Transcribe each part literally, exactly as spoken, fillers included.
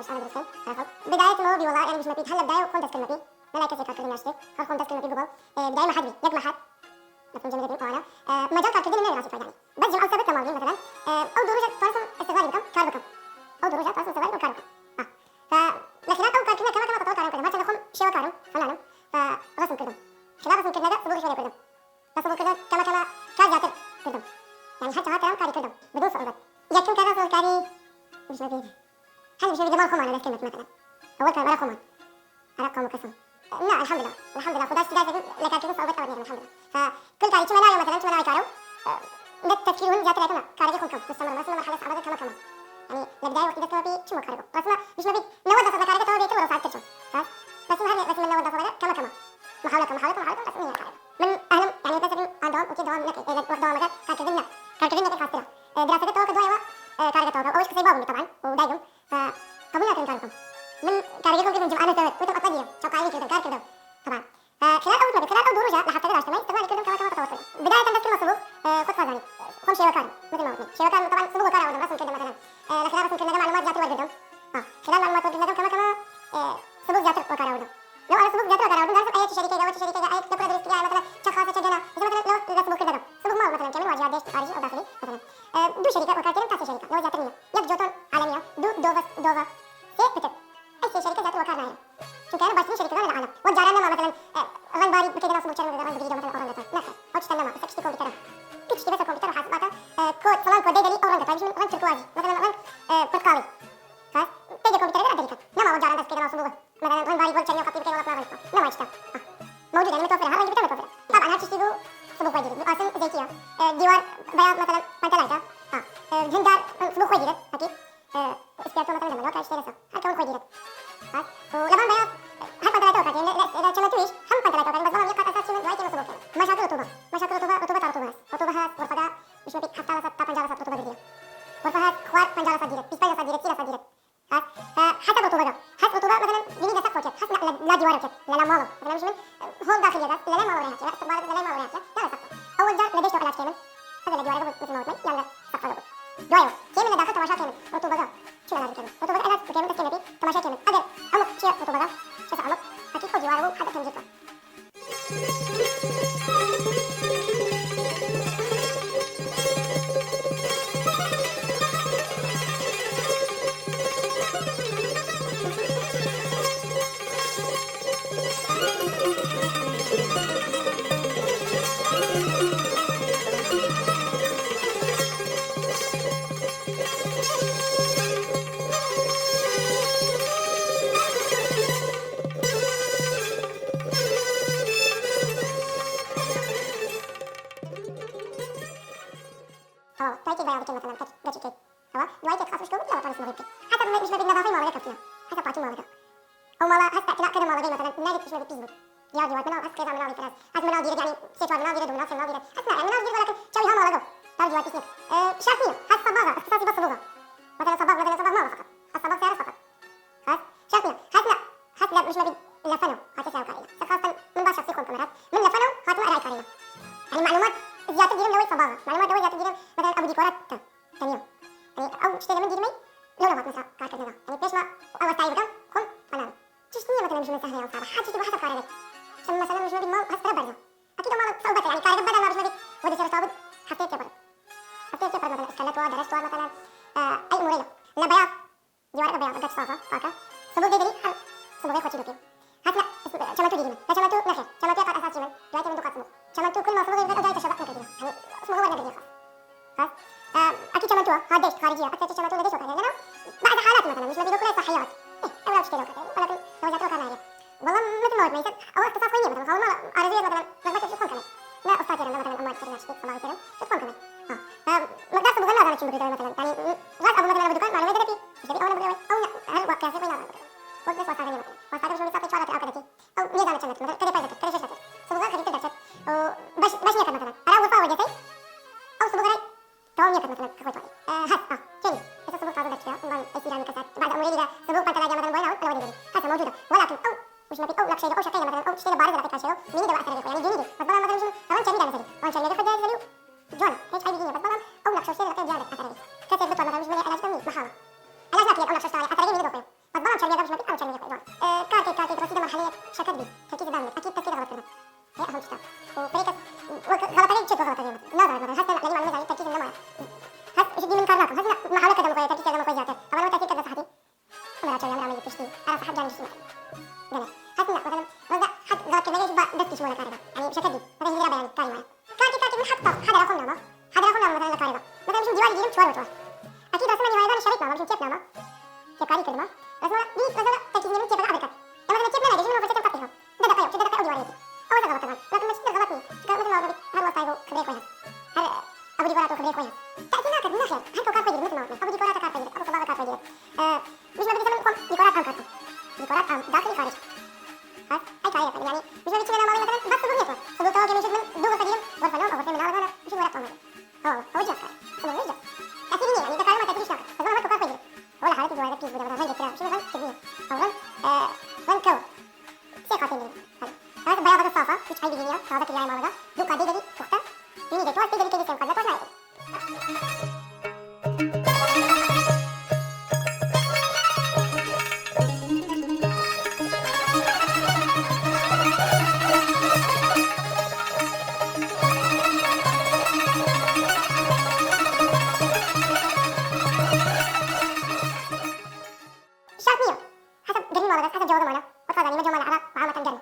ئەمە دروستن، ئەرەخەو. بدایەتمەوە بی وەڵا، یانی بژمە پیت هەر لە بدایە خۆم دەست کردمە پی. نەلای کەسێ کارکردن ناشتێ، هەر خۆم دەست کردمە پی گوگڵ. ئێ، بدایە مە حەدبی، یەک مە حەد. دەفم جەملە دەبین ئەوانە. ئێ، مەجال کارکردن نەیە ڕاستی فایدانی. بەس جم ئەو سەبەت کە ماڵگین مەسەلەن، ئێ، ئەو دوو ڕۆژە توانستم ئستغلالی بکەم، کار بکەم. ئەو دوو ڕۆژە توانستم ئستغلالی بکەم، کار بکەم. ئا. فە لە خلال ئەو کارکردنە کەمە کەمە تەواو کارم کردم. هەرچەندە خۆم شێوەکارم، فەنانم، فە ڕەسم کردم. خلال ڕەسم کردنەگە سبوغی شوێنێ کردم. بە سبوغ کردن کەمە کەمە کار زیاتر کردم. یانی هەر چەوها کارم کاری کردم. بدون صعوبەت. یەکم کار ڕەسم کاری بژمە پی. هەر بژمە پی دە ماڵ خۆمانە دەست کردمە پی مەسەلەن. ئەوەل کار وەرە خۆمان. ئەرا قەوم و کەسم. نا، الحمدلله، الحمدلله، خودا شکر داکە لە کارکردن صعوبەت ئەوەت نەکردم، الحمدلله. فە کل کاری چی مەناوی مەسەلەن، چی مەناوی کارەو، ئە، دە تەفکیر هون زیاتر یەکەمە، کارەکەی خۆم کەم. مستمر، مستمر، مرحلە صعبەکە کەمە کەمە. یعنی لە بدایە وەختی دەست کردمە پی چی مو کاری بکەم. ڕەسمە بژمە پی نەوەد دەسەد لە کارەکە تەواو بێتر وەرە ساعت تر چوم. بەس. بەس هەر ڕەسمە نەوەد دەسەد کەمە کەمە. محاولە کەم، محاولە کەم، محاولە کەم، بەس نییە کارەکە. من ئەهلم، یعنی پێسەریم ئاندەوام وتی دەوام نەکەی، ئێ، وەخت دەوام مەکە، کارکردن نە. کارکردن نەکەی خاسترە. ئێ، دراسەکە تەواو کە دوایەوە، ئێ، کارەکە تەواو کە. ئەوەش قسەی باوم بوو طبعا، و دایگم. فە قبول نەکردن کار بکەم. من کارەکەی خۆم کردم جمعانە تەوت، وتم ئەپا دیرم، چاوکاوی کردم، کار کردم. طبعا. فە خلال ئەو وەختە، خلال ئەو دوو ڕۆژە لە هەفتەگە داشتم، ئێ، ئستغلالی کردم کەمە کەمە تەواو کردم. بدایەتەن دەست کردمە سبوغ، ئێ، خۆت خوازانی، ئێ، خۆم شێوەکارم، مەزن ماوەت نیم. شێوەکارم طبعا سبوغ وەکار ئەوردم، ڕەسم کردم مەسەلەن. ئێ، لە خلال ڕەسم کردنەگە معلومات زیاتر وەرگردم. ئا، خلال معلومات وەرگردنەگەم کەمە کەمە، ئێ، سبوغ زیاتر وەکار ئەوردم. لەو ئەرە سبوغ زیاتر وەکار ئەوردم، دارسم ئەیە چ شەریکەگە، ئەوە چ شەریکەگە، ئەیە لە کورە دروست کریا، مەسەلەن چە خاسە، چە جەنە. ئیسە مەسەلەن لەو لە سبوغ کردنەگەم. سبوغ ماڵ مەسەلەن کە من واجیار دەشت خارجی ئەو داخلی مەسەلەن. ئێ، دوو شەریکە وەکار کردم تا سێ شەریکە، لەوە زیاتر نییە. یەک جۆتۆن عالەمیە، دوو دۆڤە، دۆڤە، سێ پتر. ئەی سێ شەریکە زیاتر وەکار نایەم. چونکە ئەنە باشترین شەریکەگە لە عالەم. وە جاران نەما مەسەلەن، ئێ، ڕەنگ باریک بکەیدە ناو سبوغ چەرمەگە ڕەنگ بگیرە مەسەلەن ئەو ڕەنگەتە. نەخێر. ئەو چشتە نەما، ئیسە کشتی کۆمپیوتەرە. هیچ شتی بەسە کۆمپیوتەر و حاسباتە، ئێ، کۆد، فلان کۆد دەیدەنی ئەو ڕەنگەتە. بیشین ڕەنگ ترکوازی، مەسەلەن ڕەنگ، ئێ، پرتقاڵی. خاس؟ تێگە کۆمپیوتەرەگە ئەدەریکە. نەما وە جاران دەست کەیدە ناو سبوغە. مەسەلەن ڕەنگ باریک وەل چەرمی و خەتی بکەیدە وەڵا فلان ڕەنگ. نەما هیچ شتە. ئا. موجودە، یعنی متوفرە، هەر ڕەنگی بکەم متوفرە. طبعا هەر چشتی بوو سبوغ خۆی دیرێت. ئاسن زەیتیە. ئێ، دیوار بەیاض مەسەلەن پەنتەلایتە. ئا. ئێ، هندار سبوغ خۆی دیرێت، ئەکید. ئێ، ئسپیاتۆ مەسەلەن دەمەلۆ کار شتێ لەسە. هەر کەون خۆی دیرێت. خاس؟ و لەبان بەیاض هەر پەنتەلایتەوە کار، لە، لە، لە چەمەنتویش هەم پەنتەلایتەوە کار، بەس بەڵام یەک کات ئەساس چی من دوای تێمە سبوغ کەن. مەشاکل ڕطوبە. مەشاکل ڕطوبە، ڕطوبە تا ڕطوبە هەس. ڕطوبە هەس، غرفەگە بشمە پی هەفتا لەسەد تا پەنجا لەسەد ڕطوبە دیرێت. غرفە هەس خوار پەنجا لەسەد دیرێت، بیست پەنج لەسەد دیرێت، سی لەسەد دیرێت. خاس؟ ئە، حەسەب ڕطوبەگە. هەس ڕطوبە مەسەلەن بینی لە سەقفەو کەت، هەس لە، لە، لا دیوارەو کەت، لە، لە ماڵەو. مەسەلەن بشمن، ئە، هۆڵ داخلیەگە، لە لای ماڵەو رەهاتیە، ئستقبالەگە لە لای ماڵەو رەهاتیە، یا لە سەقفە. ئەوەل جار لە دەشتەوە علاج کەیمن، ئەگەر لە دیوارەگە بوو، مەسەلەن مەوت من، یا لە سەقفەگە بوو. دوایەوە، کەیمن لە داخل تەماشا کەیمن، ڕطوبەگە چی علاج کەیمن؟ ڕطوبەگە علاج کەیمن، دەست کەیمن پی، تەماشا کەیمن. ئەگەر عمق چیە ڕطوبەگە، چیە عمق، ئەکی خۆ دیوارەوە حەدە کەم جیتە. ئەوە، دوای تێک بەیاض بکەن مەسەلەن، کەچ، کەچی تێک. ئەوە، دوای تێک خاس بشکەوت، لەوە تەنس مەغرب کرد. حتی من، مش مەبی نەفافەی ماڵەگە کەفتیە. حتی پاچی ماڵەگە. ئەو ماڵە هەستا، کلا کەدە ماڵەگەی مەسەلەن، نەری مش مەبی پیس بوو. دیوار، دیوار، مناڵ، هەس کەدا مناڵی تراس. هەس مناڵ دیرە، یعنی، سێ چوار مناڵ دیرە، دوو مناڵ، سێ مناڵ دیرە. هەس نا، یعنی، مناڵ دیرە وەلاکن، چاوی ها ماڵەگە. دار دیوار پیس نیە. ئە، شرط نیە. هەس سەباغە، اختصاصی بە سبوغە. مەسەلەن سەباغ، مەسەلەن سەباغ ماڵە فقط. هەس سەباغ سیارە فقط. خاس؟ شرط نیە. هەس لە، هەس لە مش مەبی لە فەنەو هاتە سیاو کارینە. سە خاستن من باش شخصی خۆم کەمەرات. من لە فەنەو هاتمە ئەرای کارینە. یعنی معلومات زیاتر دیرم لەوەی سەباغە. معلومات لەوەی زیاتر دیرم، مەسەلەن ئەو دیکۆرات تە، تەنیە. یعنی ئەو شتێ لە من دیرمەی لەو لەوات مەسا کارکردنەوە. یعنی پێشما ئەوە ستایل بکەم، خۆم فەنانم. چشت نیە مەسەلەن مش من سەهرەیە سابە. هەر چشتی بۆ حەسە کارەکەی. چەند مەسەلەن مش مەبی ماڵ هەسترە بەرزە. ئەکید ئەو ماڵە سەو بەتە، یعنی کارەکە بەدا ماڵ مش مەبی وەدە سەر ساو بد هەفتەیە تێ بەرم. هەفتەیە تێ بەرم مەسەلەن ئسکەلەت وە، دەرەست وە مەسەلەن، ئە، ئەی ئمورەیە. لە بەیاض دیوارەگە بەیاضە، گەچ سافە، پاکە. سبوغ دەیدەنی هەر سبوغەی خۆچی دوپی. هەس لە چەمەتو دیدیمن. لە چەمەتو نەخێر. چەمەتو یەک قات ئەساسی من. دوای تێ من دوو قات سبوغ. چەمەتو کل ماڵ سبوغ دەیدن، ئەو جای تەشەبەت نەکردیمە. یعنی سبوغە وەرنەگردیە خاس. خاس؟ ئە، ئەکی چەمەتوە، ها دەشت خارجیە. ئەکتر چەمەتو لە دەشت وەکار. لەناو بعض حالات مەسەلەن، مش مەبی لە کورە سەحیات. ئێ، ئەو لاو شتێ لەو کار. وەلاکن لەوە زیاتر وەکار نایە. وەڵا متر ماوەت مەیسەر، ئەوە اختصاص خۆی نیە، مەسەلەن، خاڵ ماڵ ئارزویە مەسەلەن، رغبەت چی خۆم کەمێ. لا ئوستاد تێرم، لا مەسەلەن ئەموال تێرم، ناشتێ، سەڵاوی تێرم، چی خۆم کەمێ. ها. ئە، مقدار سبوغە نازانم چی بکردەوە مەسەلەن. یعنی، ڕاست ئەبوو مەسەلەن ئەبوو دوکان، مەعلومەت دەرەپی، مش مەبی ئەوە نەبوو ئەوەی. ئەو نە، هەر وە قیاسەی خۆی نازانم بکەم. وەک دەس وەسادە نیە مەسەلەن. وەسادە مش مەبی ساڵی چوار دەکە ئەو کەدەکی. ئەو نیەزانە چەند دەکرد، کەدە پەنج دەکرد، کەدە شەش دەکرد. سبوغە خەریکتر دەرچێت. و بەش، بەش نیەکرد مەسەلەن. ئەرا غورفە وەرگێتەی، ئەو سبوغەی تەواو نیەکرد مەسەلەن کە خۆی توانی. ئە، هەس، ئا، کێنی. ئێستا سبوغ تازە دەرچووە، عنوان ئەی سیرانی کەسات. بعض ئمورەی دیگە سبوغ پەنتەلای دیگە مەسەلەن بۆی ناون، ئەوە دەیدەنی. هەسە موجودە. وەلاکن ئەو مش مەبی ئەو نەخشەی ئەو شەکەیە مەسەلەن ئەو شتێ بارزە لە پێشەوە، مینی دەوە ئەسەرەگەی خۆ. یعنی جینی دی. بەس بەڵام مەسەلەن مش من ئەوان چەندی دانە سەری. ئەوان چەندی دانە سەری و جوانە. هیچ عیبی نیە. بەس بەڵام ئەو نەخشە شتێ لە پێ دیار دەکات ئەسەرەگەی. کەسێک بتوان مەسەلەن مش مەبی علاج کەم نیە، مەحاڵە. علاج ناکرێت ئەو نەخشە شتاوی ئەسەرەگەی مینی دەخۆ. بەس یان برامەی پشتی ئەرا سەحەب جان گشتی مەکەن. گەلێ هەست نە، مەسەلەن، وەزە حەد زەڵەت کردنەگەش بە دەستی شمۆ لە کارەگە، یعنی شەکەت دی، مەسەلەن، هیرا بەیانی کاری مایە. کارتی کارتی من حەد حەد ئەرا خۆم نامە، حەد ئەرا خۆم نامە مەسەلەن لە کارەگە. مەسەلەن، بشم دیواری دیرم چوار وتوار. ئەکی داسمە نیوایەگان شەریک نامە، بشم تێپ نامە. تێپکاری کردمە. رەسمە، دی، رەسمە، تەرکیز نیم تێپەگە ئەبرکات. ئەمە مەسەلەن تێپ نەنایدە، ژن مەفەسەتم قەت ئێهۆ. دە دەقەیە، چل دەقە ئەو دیوارەیەتی. ئەوە زەڵەتەگان. لەکن مەچ زەڵەت نییە. چکە مەسەلەن ماڵ بێت، هەر وەستایگە و خبرەی خۆی هەس. هەر ئەو دیکۆراتە و خبرەی خۆی هەس. تەئثیر ناکەت، نەخێر. هەر کەو کار خۆی دیرێت، مەسەلەن ماڵ بێت. ئەو دیکۆراتە کار خۆی دیرێت، ئەو سەباغە کار خۆی دیرێت. ئە، بشمە بێت، مەسەلەن خۆم دیکۆرات ئام کار کەم. دیکۆرات ئام، داخلی خارج. هەس، ئەی کاری دەکەن، یعنی، بشمە بێت چی لە ماڵی مەسەلەن، بەس سبوو نییە. سبوو تەوە کە میشت من دوو غرفە دیرم، غرفە نۆم، ئەو غرفەی مناڵەگانە، بشم وەرەق ئەومەگە. ئەوە، ئەوە جیاز کارە. ئەوە جیاز. تەئثیری نییە، یعنی، دەکارم تەئثیریش ناکە. بەس بەڵام هەر کەو کار خۆی دیرێت. وەلا حالەتی دیوارەگە پیس بوودە، بەڵام ڕەنگێک کرا، بشم ڕەنگ کردنیە. ئەو ڕەنگ، ئە، ڕەنگ کەوە. سێ قاتێ لێ. هەر بەیاضەگە سافە، هیچ عەیبی نییە، تازە کریایە ماڵەگە، دوو قات دەی دەوی پوختە، بینی دەی تۆ، دەی دەوی کەی دەی سێم قات، ناتوانە عەیبی. شاک نییە. حەسەب گەرمی ماڵەگەس، حەسەب جەوەگە ماڵە، وەت خازانی مە جەو ماڵە عراق بە عامەتەن گەرمە.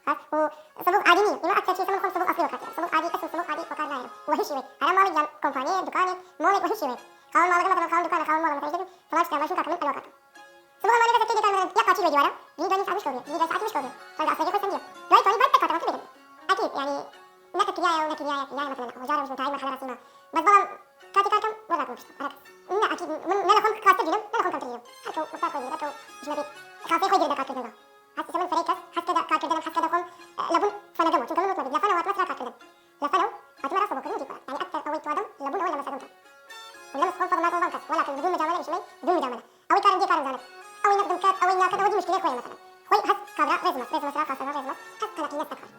خاس و سبوغ عادی نییە. ئیمە ئەکتەر چی سەمن خۆم سبوغ ئەسلی وەکار کردم. سبوغ عادی، ئەسل سبوغ عادی وەکار نایەم. وە هیچ شێوەی. هەرا ماڵێک یان کۆمپانیەیە، دوکانێک، مۆڵێک وە هیچ شێوەی. خاوەن ماڵەگە مەسەلەن خاوەن دوکانە، خاوەن مۆڵە مەسەلەن فلان شتە ماشین کاکە من ئەلۆ کاکە. سبوغ ماڵێک کەسەکی دەکار مەسەلەن یا قاچی وێ دیوارە، جنی دوانی ساعت مشکەوێ، جنی دوای ساعت مشکەوێ. چەند ئەسڵێکی خۆی سەندیە. دوای توانی باید تەکاتەوە کردن. ئەکید یعنی نەکە کریایە و نەکریایە، کریایە مەسەلەن ئەوە جارە وشم تای مەرحەلە رەسیمە. بەس بەڵام کاتی کارکەم وەزاکم پشتە ئەرەکەس. نە ئەکید من نە لە خۆم خاستر دیرم، نە لە خۆم کەمتر دیرم. هەر کەو وەستا خۆی دیرە، هەر کەو ژنەبی خاسی خۆی دیرە دە کارکردنگە. هەستی سەمن فەرەی کەس هەست کە دە کارکردنم، هەست کە دە خۆم، ئە، لە بوون فەنەگەمەوە، چونکە من وتمە بید لە فەنەوە هاتمە سەر کارکردن. لە فەنەو هاتمە راست بۆ کردن دیکۆرات. یعنی ئەکتەر ئەوەی توادم لە بوون ئەوە لە مەسەگەم کەم. و لەم خۆم فەرم ناکەم بەڵام کەس، وەلاکن بدون مجاملە بشمەی، بدون مجاملە. ئەوەی کارم دیە کارم زانێت. ئەوەی نەقدم کات، ئەوەی ناکات، ئەوە دی مشکلەی خۆی مەسەلەن. خۆی هەست کابرا ڕێز مەس، ڕێز مەس، را خاستە ڕێز مەس، هەست کەلەکی نەستە کار.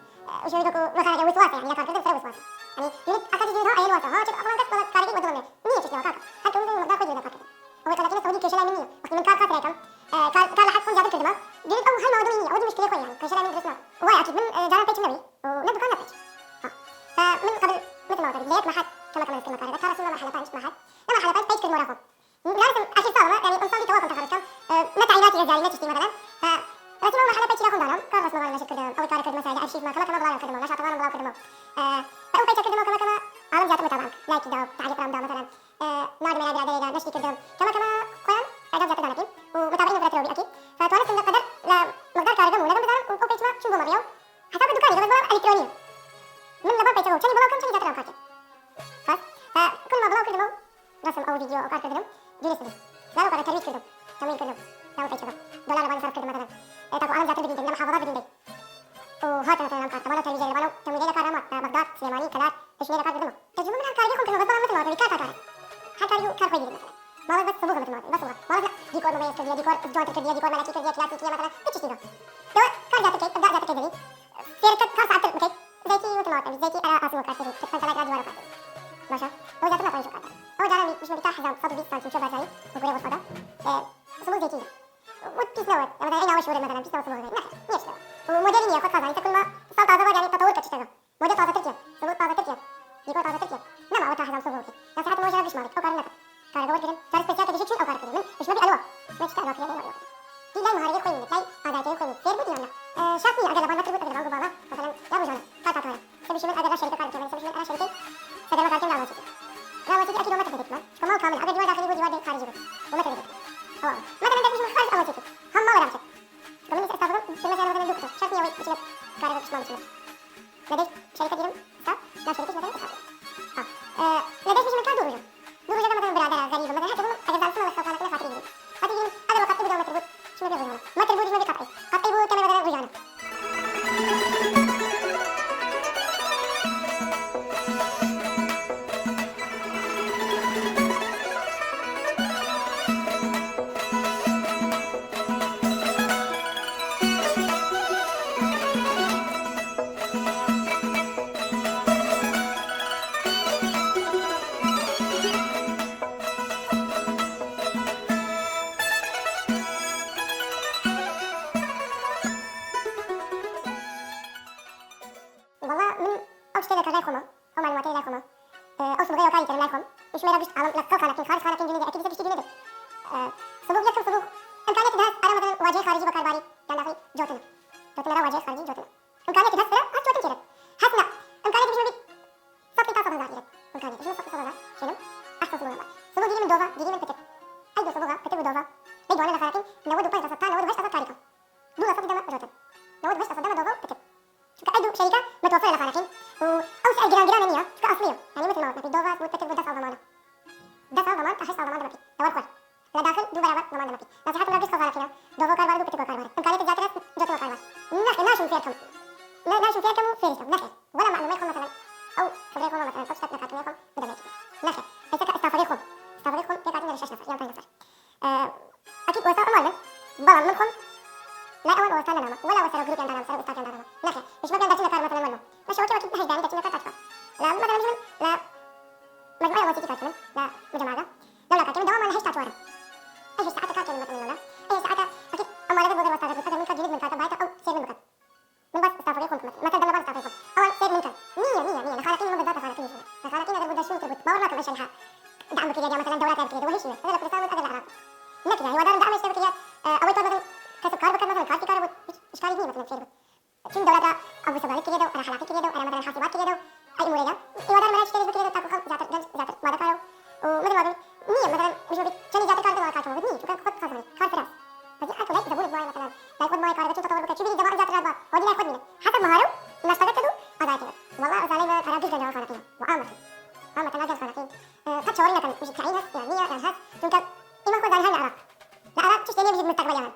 ئە، ژێوی دەکو وەزارەگە وسواسە، یعنی، لە کارکردن سەر وسواسە. یعنی، یونیت ئەکاتی جنین ها ئەیە واسە، ها، چێت ئەفڵان کەس بەڵە کارەکەی وەدڵمێ. نییە چشتەوە کاکە. هەر کە وزن مقدار خۆی دیە کار کردن. ئەوەی کەلەکی نەستە وەدی کێشە لای من نییە. وەختی من کار خاس ڕێکەم، ئە، کار، کار لە حەق خۆم زیاتر کردمە. دێت ئەو هەر ماوەدە من نییە، ئەوەدی مشکلەی خۆی یعنی. کێشە لای من دروست ناکە. وای ئەکید من، ئە، جاران پێچم نەبی. و نە دوکان نە پێچ. ها. فمن قبل مثل ما قلت لە یەک مەحەد کەمە کەمە دەست کردمە کارەکە. تا رەسیمە مەرحەلە پەنج مەحەد. لە مەرحەلە پەنج پەیت کردمە وەرا خۆم. لازم ئەخیر ساڵەمە، یعنی ئەم ساڵی تەواو کەم تەخەرج کەم، ئە، نە تعیناتی ئیداری، نە چشتی مەسەلەن. فە رەسیمە مەرحەلە پەیچی را خۆم دانام، کار ڕەسمەوانم نەشر کردم، ئەوەی کارە کردمە سایدە ئەرشیفمە، کەمە کەمە بڵاویان کردمە، ناشاتەوانم بڵاو کردمە. ئە، فە ئەو پەیچە کردمە کەمە کەمە ئاڵم زیاتر متابعەم، لایکی دا و تعلیق رام دا مەسەلەن. ئە، ناردمە لای برادەرێگە، نەشتی کردم. کەمە کەمە خۆیان ئەدام زیاتر دانەکیم و متابعین فرەترەوی ئەکید. فە توانستم لە قەدەر لە مقدار کارەگەم و لەگەم بزانم و ئەو پەیچمە چون بۆ مەڕیە و حساب دوکانێگە، بەس بەڵام ئەلکترۆنیە. من لە بان پەیچەگە و چەنی بڵاو کەم، چەنی زیاتر ئەم کار کرد. بەس، ئە، کون ما بڵاو کردم و رەسم ئەو ڤیدیۆ ئەو کار کردم، دروست بی. زارو کارە تەرویج کردم، تەمرین کردم، لەو پەیچەگە. دۆلار لەبان سەرف کردم مەسەلەن. ئێ، تاکو ئەڵم زیاتر ببینتن، لەم حافظات ببینتن. و هاتم مەسەلەن ئەم کار، تەمانە تەرویج لەبان و تەمرین لە کار ئەمە، ئە، بەغداد، سلێمانی، کەلار، هەشمێ لە کار کردم. تەجروبە من هەم کارگەی خۆم کردم، بەس بەڵام مەسەلەن ماڵەتەوی کار کار کارە. هەر کاری و کار خۆی دیرم مەسەلەن. ماڵەت بەس سبوغە مەسەلەن ماڵەت، بەس سبوغە. ماڵەت نە دیکۆر مەیەس کردیە، دیکۆر جوانتر کردیە، دیکۆر مەلەکی کردیە، کلاسیکیە مەسەلەن، هیچ شتی. دەوە کار زیاتر کەی، ئەبداع زیاتر کەی دەبی. سێرکە کار ساعتتر بکەی. زەیتی وتم ماڵەتەوی، زەیتی ئەرا ئاسوو کار کردی، کە پەنجە لایک را دیوارە کار کردی. باشە؟ ئەو زیاتر ناتوانی شو کار کردن. ئەو جارانی بشمە تا هەزار و سەد و بیست سانتیمتر بەرزایی، وەگورەی وەسفەگە. ئێ، سبوغ زەیتی. وت پیس نەوەت، ئەمە دای ناوە شورە مەسەلەن، پیس نەوە سبوغ زەیتی. نەخێر، نیە شتەوە. و مۆدێلی نیە، خۆ خازانی، تە کونما ساڵ تازە وەگانی تەتەور کە چشتەگە. مۆدێل تازەتر کیە؟ سبوت تازەتر کیە؟ دیکۆر تازەتر کیە؟ نەما ئەوە تا هەزار سبوت. یا ساعت مۆژە گشت ماڵێک ئەو کارە نەکرد. کارەگە وەرگرم. جارس پرسیار کە دژی چون ئەو کارە کردن. من اشمە بی ئەلوە. اشمە چتا ئەلوە کردن، ئەلوە کردن. دی لای مهارەی خوی نیە، لای ئازایەتەی خوی نیە. فێر بوت یان نا؟ ئە، شاک نیە، ئەگەر لە بان مەتر بوت، ئەگەر لە بان گوباڵا، مەسەلەن، یا ڕۆژانە، کار تاکارە. سە بشی من ئەگەر را شەریکە کار بکەم، سە بشی من ئەرا شەریکەی سەدەمە کار کەم لاوەچی. لاوەچی ئەکی دو مەتر دەکەم. شکۆ ماڵ کامل، ئەگەر دیوار داخلی بوو، دیوار خارجی بوو. و مەتر دەکەم. ئەوە. مەسەلەن دەکەم خارج ئەوەچی. هەم ماڵ دام کرد. کە من ئێستا بگەم، کە مەسەلەن مەسەلەن دوو قوتە. شەرت نیە ئەوەی بچمە کارەگە کشماڵ بچمە. لە دەی شەریکە دیرم ئێستا، لا شەریکیش مەسەلەن ئێستا. ها. ئە، لە دەی بچمە کار دوو ڕۆژە. دوو ڕۆژەگە مەسەلەن برادەرە، غەریبە، مەسەلەن هەر کەس مەسەلەن خەڵکانە لە خاتری دیرم. خاتری دیرم، ئەگەر وە قەتی بودەوە مەتر بود، شمە بێ ڕۆژانە. مەتر بود، شمە بێ قەتعی. قەتعی بود، تەمە بەدەر ڕۆژانە. واجهەی خارجی بەکارباری، یان داخلی جوتنە. جوتنە را واجهەی خارجی جوتنە. ئمکانیەتی هەس فرە، هەس جوتن کێرێت. هەس نا. ئمکانیەتی بژمن بیت سەد تا سەد هەزار کێرێت. ئمکانیەتی ژمن سەد تا سەد هەزار کێرم. ئەخسە سوبوگە. سوبوگ دیری من دۆڤە، دیری من پتر. ئەی دو سوبوگە، پتر و دۆڤە. بەی دوانە لە خاکین نەوەد و پەنج لەسەد تا نەوەد و هەشت لەسەد کاری کەم. دو لەسەد دەمە جوتن. نەوەد و هەشت لەسەد دەمە دۆڤە و پتر. چونکە ئەی دو شەریکە متوفرە لە خانەکین و ئەو شەی گران گرانە نییە، چونکە ئەسلیە. یعنی متر ماوەت نەپی دۆڤە و پتر بۆ دە ساڵ زەمانە. دە ساڵ زەمان تا هەشت ساڵ زەمان دەمەپی. دەوەر خوەر. لە داخل دوو بەرابەر زەمان دەمەپی. نەسیحەتم لە گشت خەزانەکەیە. دۆڤە کاربار و پتر بۆ کاربار. ئمکانیەت زیاتر هەس جوتن بۆ کاربار. نەخێر، ناشم فێر کەم. نە، ناشم فێر کەم و فێریش کەم. نەخێر. وەلا معلومەی خۆم مەسەلەن ئەو خبرەی خۆم مەسەلەن ئەو شتەت نەکاتنێ خۆم بدەمێت. نەخێر. ئێستا ئەستافەگەی خۆم. ئەستافەگەی خۆم پێکاتین لە شەش نەفەر یان پەنج نەفەر. ئە، ئەکید وەستا ئەموال من. بەڵام من خۆم لای ئەوان وەستا نەنامە. وەلا وەسەر گروپیان دانامە، سەر ئەستافیان دانامە. نەخێر. هیچ مەکەن دەچینە کار مەسەلەن وەرمۆ. مە شەوەکی وەکی هەشت دانی دەچینە کار تاکەکان. لە مەسەلەن من لە مجموعة وسيتي كاتبين لا مجموعة لا ولا كاتبين دوام على هشت أطوار. أي ساعة كاتبين مثلا ولا أي ساعة أكيد أما لقد بقدر واسطة بقدر من كاتب من كاتب بايتا أو سير من بقدر من بس استافريكم مثلا مثلا دم بس استافريكم أو سير من كان مية مية مية لخالقين من بالذات خالقين شنو لخالقين أقدر بدر شنو تربط باور لكن مش الحال دعم كذا مثلا دولة كذا وهي شنو هذا لك رسالة أقل العراق لكن هو دار دعم الشبكة أو يطلب مثلا كسب كار بكر مثلا كار في كار إشكالي هي مثلا سير بس چین دەوڵەتە ئەو بسەباری کردێدەو، ئەرا حەلاکی کردێدەو، ئەرا مەسەلەن حاسبات کردێدەو، ئەی ئمورەیە. ئیوادار مەرای شتێ بکردێدەو تاکو خەڵک زیاتر گەنج زیاتر مادە کارەو. و مەزن واگەی نییە مەسەلەن مژوبی چەنی زیاتر کار بکەن کار چۆن نییە، چونکە خۆت خەزانی کار فراس. بەزی ئەکو لای زەبونت بوایە مەسەلەن لای خۆت بوایە کار بەچی تەتەوەر بکە چی بینی زەبان زیاتر راد بوایە هۆدی لای خۆت بینە حەسەب مەهارە و ناشتەگەت کردو ئازای کردو. وەڵا ئەو زانەی مە ئەرا گشت گەنجەگە خانەکەیە و ئامەتن ئامەتە لا گەنج خانەکەیم. پەت چاوەڕی نەکەن مژی تعین هەست یان نییە یان هەست، چونکە ئیمە خۆ زانهار لە عراق لە عراق چشتێ نیە بژیت مستەقبەلیان.